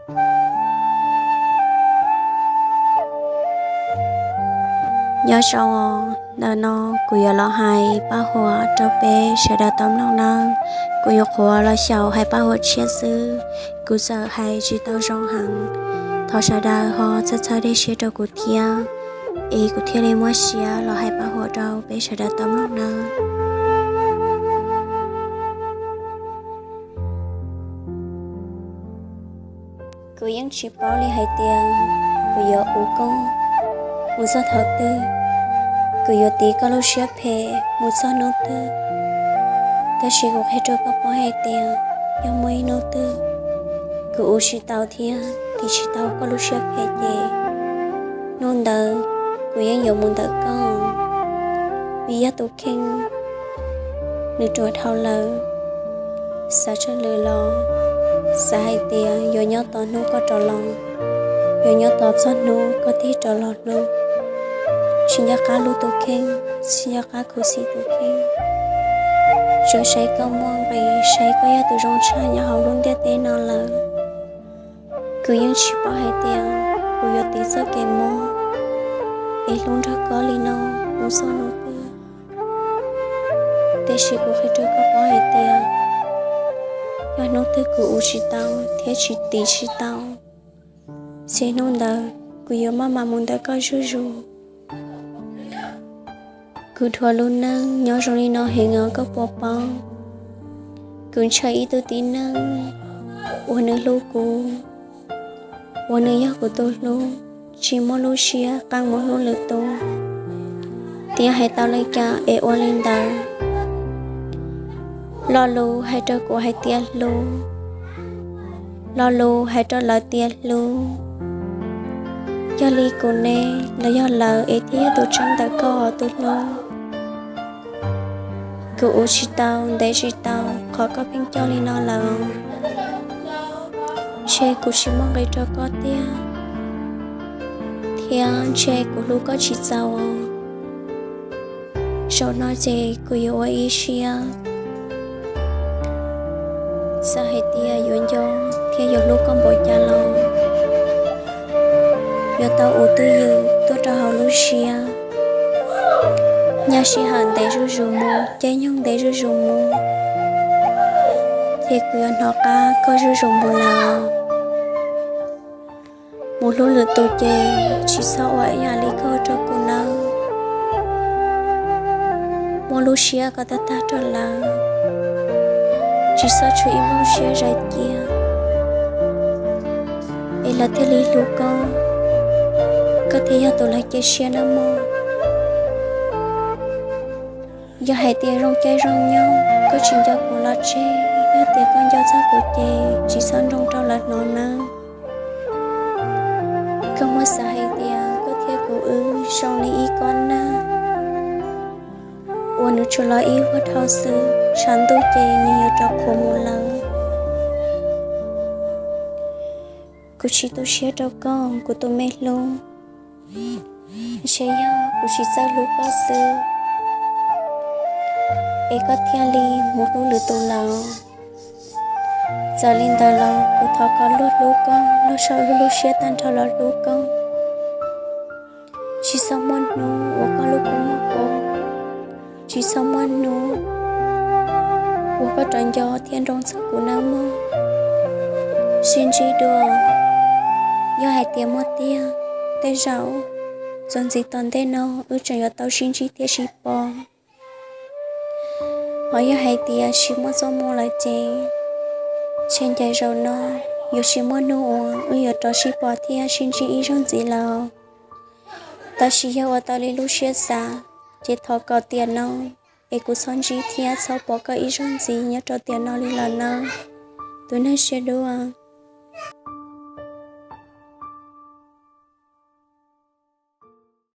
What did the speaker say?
Nyob zoo, ntawm no kuv yuav los hais paj huam rau peb sawv daws tau mloog nawb. Kuv yuav qhuav los xyaum hais paj huam tshiab xwb, kuv txawm hais tsis tau zoo heev. Thov sawv daws ho txhawb txhawb dej siab rau kuv thiab, es kuv thiaj li muab siab los hais paj huam rau peb sawv daws tau mloog nawb. Kuv yeej tsis paub li hais tias kuv yuav ua koj mus txog thaum twg, kuv yuav tiv koj lub siab phem mus txog hnub twg. Tab sis kuv qhia rau koj paub hais tias yog muaj ib hnub twg kuv ua tsis tau thiab tiv tsis tau koj lub siab phem ces hnub ntawd kuv yeej yuav mus ntawm koj. Vim yog tus kheej nws ruam dhau lawm, xav tshaj lwm los xav hais tias yuav nyob tos hnub koj rov los, yuav nyob tos txog hnub koj tig rov los hlub. Tsis nco qab hlub tus kheej, tsis nco qab khuv xim tus kheej. Tsuas saib koj muaj nqis, saib koj yog tus zoo tshaj nyob hauv lub ntiaj teb no lawm. Kuv yeej tsis paub hais tias kuv yuav tiv txoj kev mob es hlub nrog koj li no mus txog hnub twg. Tiam sis kuv qhia rau koj paub hais tias yog hnub twg kuv ua tsis tau thiab tsis tiv tsis tau, ces hnub ntawd kuv yuav maj mam mus ntawm koj zuj zus. Kuv dhuav lub neej nyob zoo li no heev os koj puas paub? Kuv ntshaw ib tug tib neeg uas nws hlub kuv, uas nws yog kuv tus hlub, tsis muaj lub siab qee mus hlub lwm tus. Tias hais tau li cas es ua li ntawd. Lo lus hais rau kuv hais tias hlub, lo lus hais rau lawv tias hlub. Yog li kuv ne los yog lawv es thiaj yog tus tseeb ntawm koj tus hlub? Kuv ua tsis tau ntev tsis tau qhov koj pheej coj li no lawm. Ntshe kuv tsis muaj nqis rau koj tiag, thiab ntshe kuv hlub koj tsis txaus. Zaum no ces kuv yuav ua ib siab, txawm hais tias yuav nco thiab yuav hlub koj npaum cas los yuav tau ua twj ywm tuaj rau hauv lub siab. Nyaj sij hawm ntev zuj zus mus, caij nyoog ntev zuj zus mus, ces kuv yuav hnov qab koj zuj zus mus lawm. Mus hlub lwm tus ces tsis txhob ua ib yam li koj rau kuv nawb. Muab lub siab kom tag tag rau lawv, tsis txhob tshuav ib nplooj siab zais cia, es lawv thiaj li hlub koj, koj thiaj yog tus lawv cia siab nawb mog. Yog hais tias zoo caij zoo nyoog koj tsis nco kuv los tseg, yog tias koj nco txog kuv ces tsis txhob nroo rau lawv hnov nawb. Koj muab xav hais tias koj thiab kuv wb zoo li ib kob nag uas nws tsuas los ib vuag dhau xwb, tshav ntuj ces nws yuav rov qhuav mus lawm. Kuv tsis tu siab rau koj, kuv tus me hlub. Ntshe yog kuv tsis txawj hlub koj xwb, es koj thiaj li mus hlub lwm tus lawm. Txawm li ntawd los kuv thov kom luag hlub koj, luag sau lub lub siab tag nrho los hlub koj. Tsis txhob muaj hnub uas koj hlub kuv muaj kuv, tsis txhob muaj hnub uas koj rov nco thiab nroo txog kuv nawb mog. Sib ntsib dua, yog hais tias muaj tiag, tej zaum txuas ntxiv tom ntej no wb tseem yuav tau sib ntsib thiab sib pom. Ho yog hais tias tsis muaj txoj hmoo lawm ces, ntshe ncaim zaum no yuav tsis muaj hnub uas wb yuav rov sib pom thiab sib ntsib ib zaug ntxiv lawm. Tab sis yog ua tau li lub siab xav, ces thov kom tiam no es kuv txhob ntsib thiab txhob pom koj ib zaug ntxiv nyob rau tiam no li lawm nawb, tus neeg siab dub.